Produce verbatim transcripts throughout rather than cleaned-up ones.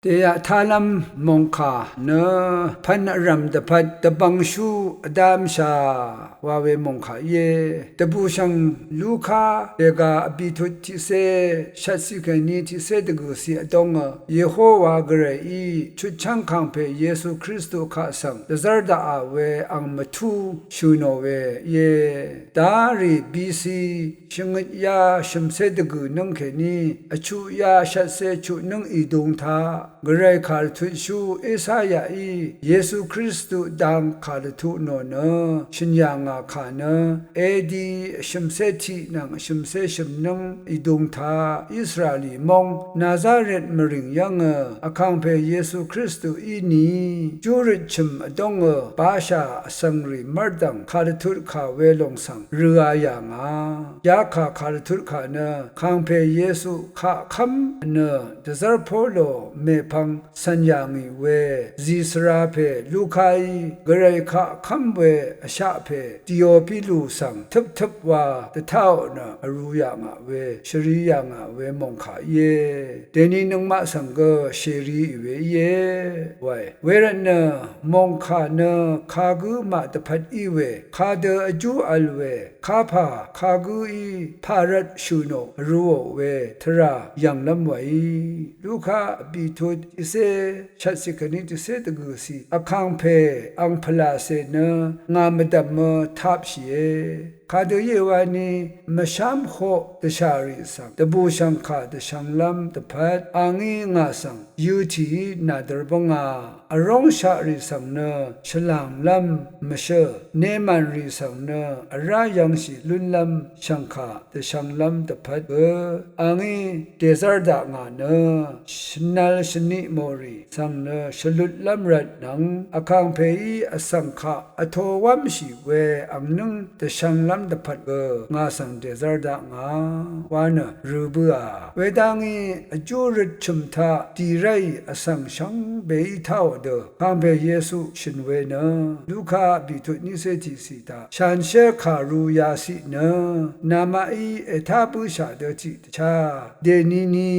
Dèyaq tálv́m mòngkà nø pvn vrv̀m dvpvt dvbvngshú vdámshà wa we mòngkà íe. Dvbùshv̀ng Luka dèga vbìtut tiqcé shvtciq kèní tiqcé dvgø̀ciq vdóngø Yehowa Gvrayí chutchv́ng kàngpè Yesu Kristu kaq svng dvzv́r daqà we ang mvtú shø̀ nò we íe. Darì B C shvngøtyá shø̀mcé dvgø̀ nǿng kèní vchuqyá shvtcé chuq nǿng ìdung taq Gvray kà rvtutshú Esayaí Yesu Kristu dang kà rvtut nò nø shø̀n yà ngà kà nø A D vshø̀mcé tiq nvng vshø̀mcé shø̀m nǿng ìdung taq Israeli móng Nazaret mvrìng yv́ngø vkàngpè Yesu Kristuí ni júrøt chø̀m vdóngø bashà vsvngrì mv́rdv̀ng kà rvtut kà welòng svng røa yà ngà. Yakà kà rvtut kà nø kàngpè Yesu kaq kv́m nø dvzv́r polo mèpvng cv̀n yà ngì we zì svra pè Lukaí Gvray kaq kv́m we vshaq pè Tiopilu svng tøptøp wa dvtáò nø vrū yà ngà we shvri yà ngà we mòngkà íe. Dèni nøngmaq svng gø shèriì we íe wae. Wervtnø mòngkà nø kagǿ maq dvpvt í we kadø vjú vl we kapà kagǿí pà rvt shø̀ nò vrūò we tvrà yv̀nglv́m wèí. Luka vbìtut tiqcé shvtciq kèní tiqcé dvgø̀ciq vkàngpè ang pvlàcè nø ngà mvdv̀mø tapshìe. Kadø íe wani mvshám hoq dvshàrì svng dvbùshv̀ngkà dvshvnglv́m dvpvt a ngí ngà svng yøtìí nàdør bǿngà. Vróngshaqrì svng nø shvlànglv́m mvshǿ, nemànrì svng nø vrá yv̄ngshì lúnlv́m shv̀ngkà dvshvnglv́m dvpvt gø a ngí dèzv́r daq ngà nø shvnvl shvniq mòrì svng nø shvlutlv́m rvtnvng vkàngpèí vsvng kaq vtōwv́mshì we angnǿng dvshvnglv́m dvpvt gø ngà svng dèzv́r daq ngà wa nø rø bǿà. Wedá ngí vjú røt chø̀m taq dì ráì vsvng shvngbeí táò dø kàngpè Yesu shø̀n we nø Luka vbìtut niqcé tiqciq taq shanshér kàru yaciq nø namaqí ètá bǿshà dø tiqdvchá dènini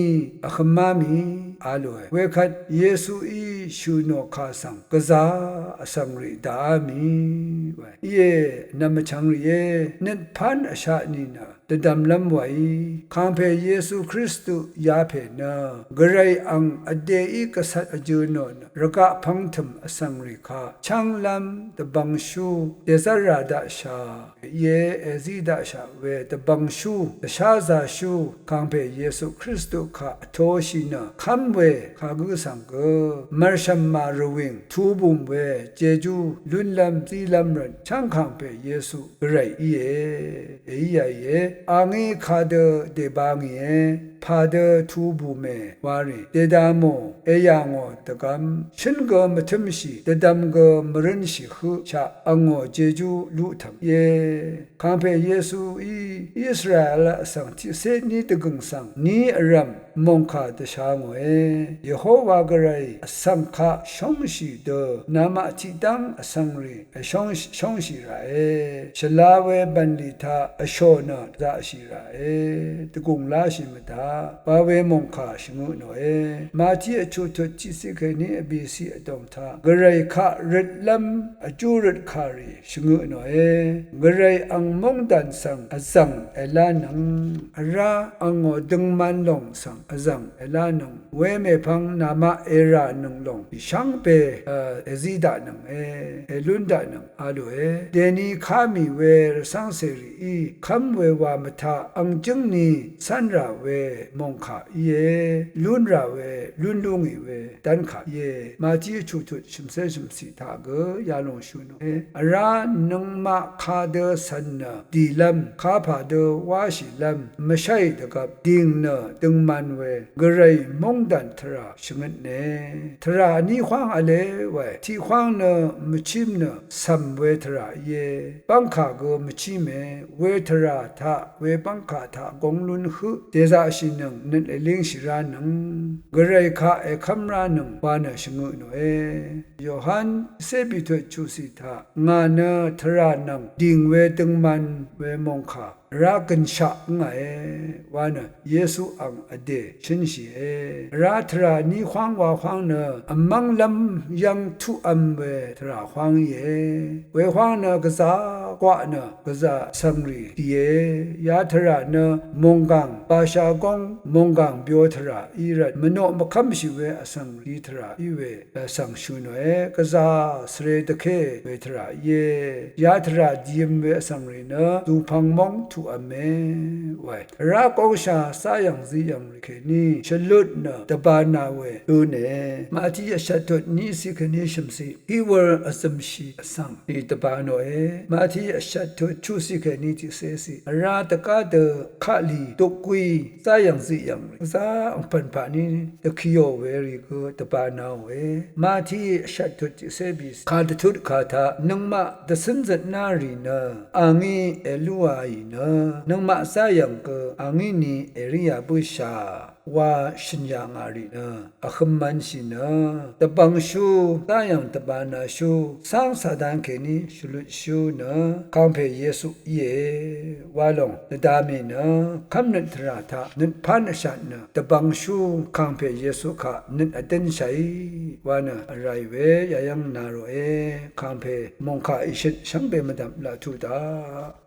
vhømá mì a lòe. Wekvt Yesuí shø̀ nò kà svng gvzà vsvng rì dàá mì wae. Íe, vnvm vchvng rìé, nøt pán vsha tnì nø dvdvmlv́m wèí kàngpè Yesu Kristu yapè nø Gvray ang vdèí gvcvt vjø̄ nò nø rvgaq pv̄ngtø̀m vsvng rì kaq chv́nglv́m dvbvngshú dèzv́rà daqshà íe, èzí daqshà we dvbvngshú dvsházāshú kàngpè Yesu Kristu kaq vtōshì nø kv́m we kagǿ svng gø mv̀rshv̀m màrvwìng tubùm we jejú lúnlv́m zílv́m rvt chv́ng kàngpè Yesu Gvray íe. Èíāìe, a ngí kadø dèba ngìe, pàdø tubùmè warì dèdamò èyà ngò dvgvm shǿn gø mvtǿmshì dvdvm gø mvrǿnshì høqshaq angò jejú luqtv̀m íe. Kàngpè Yesuí Israel vsvng tiqcé ní dvgø̀ng svng ní vrv̀m mòngkà dvsha ngòe. Yehowa Gvray vsvng kaq shóngshì dø namaq tiqdv́ng vsvng rì èshóng shóngshì ràe. Shvla we bv̀nlì taq vshò nø zaqshì ràe. Dvgùng láshì mvdaq wa we mòngkà shvngø tnòe. Mati vchuqtut tiqciq kèní vbìciq vdòng taq Gvray kaq røtlv́m vjú røt kàrì shvngø tnòe. Gvray ang móngdàn svng vzv̀ng èlánøng vrá angò døngman lòng svng vzv̀ng èlánøng wemèpvng namaq èrànøng lòng shvngbe èzí daqnønge, èlún daqnøng a lòe. Dèni ká mì we rvcv́ng cèrìí kv́m we wa mvtaq ang jǿngni cv́nrà we mòngkà íe, lúnrà we lún lú ngì we dv́nkà íe. Mati vchuqtut shv̀mcé shv̀mcì taq gø yalòng shø̀ nòe. Vrá nøngmaq kadø cv̀n nø dìlv́m kapà dø wáshìlv́m mvsháì dvgvp dìng nø døngman we Gvray móngdàn tvrà shvngøtne. Tvrà vní hwáng v̄le wae. Tiq hwáng nø mvchím nø cv̀m we tvrà íe. Bv́ngkà gø mvchíme we tvrà taq we bv́ngkà taq góng lún høq dèzaqshìnøng nøt èlíngshì ránøng Gvray kaq èkv́m ránøng wa nø shvngø tnòe. Yohan cé bìtut chuqcì taq ngà nø tvrà nvng dìng we døngman we mòngkà vrá gønshaq ngàe wa nø Yesu ang vdè shønshìe. Vrá tvrà ní hwáng wa hwáng nø vmv́nglv́m yv́ng tuqv̄m we tvrà hwáng íe. Wehwáng nø gvzà gwaq nø gvzà vsvngrì dìe. Ya tvrà nø mònggàng bashagóng mònggàng byo tvrà í rvt mvnoq mvkv́mshì we vsvngrì tvrà í we vsvng shø̀ nòe. Gvzà svre dvké we tvrà íe. Ya tvrà dìvm we vsvngrì nø zùpvng móng tuqv̄me wae. Vrá góngsha záyv̀ng ziyv̀ngrì kèní shvlut nø dvbānā we dø̄ne. Mati vshvttut ní ciq kèní shø̀mciq. Híwūr vzø̀mshì vsvng dì dvbā nòe. Mati vshvttut chuqciq kèní tiqcéciq. Vrá dvgá dø kaqlì dukgwi záyv̀ng ziyv̀ngrì gvzà angpv̀n paqní dvkiò werì gø dvbānāòe. Mati vshvttut tiqcé bì. Kà dvtut kà taq nøngmaq dvcǿn zøtná rì nø a ngí èlúaì nø nøngmaq záyv̀ng gø a ngí ni èríā bǿshà wa shø̀n yà ngà rì nø vhøm mv̄nshì nø dvbvngshú záyv̀ng dvbānāshú cáng Satan kèní shvlutshú nø kàngpè Yesu íe. Wa lòng dvda mì nø kv́mnøt tvrà taq nøt pán vshat nø dvbvngshú kàngpè Yesu kaq nøt vdǿnshàí wa nø vràì we yayv́ng nà ròe. Kàngpè mòngkà ìshøt shvngbe mvdv̀m laq tuq daq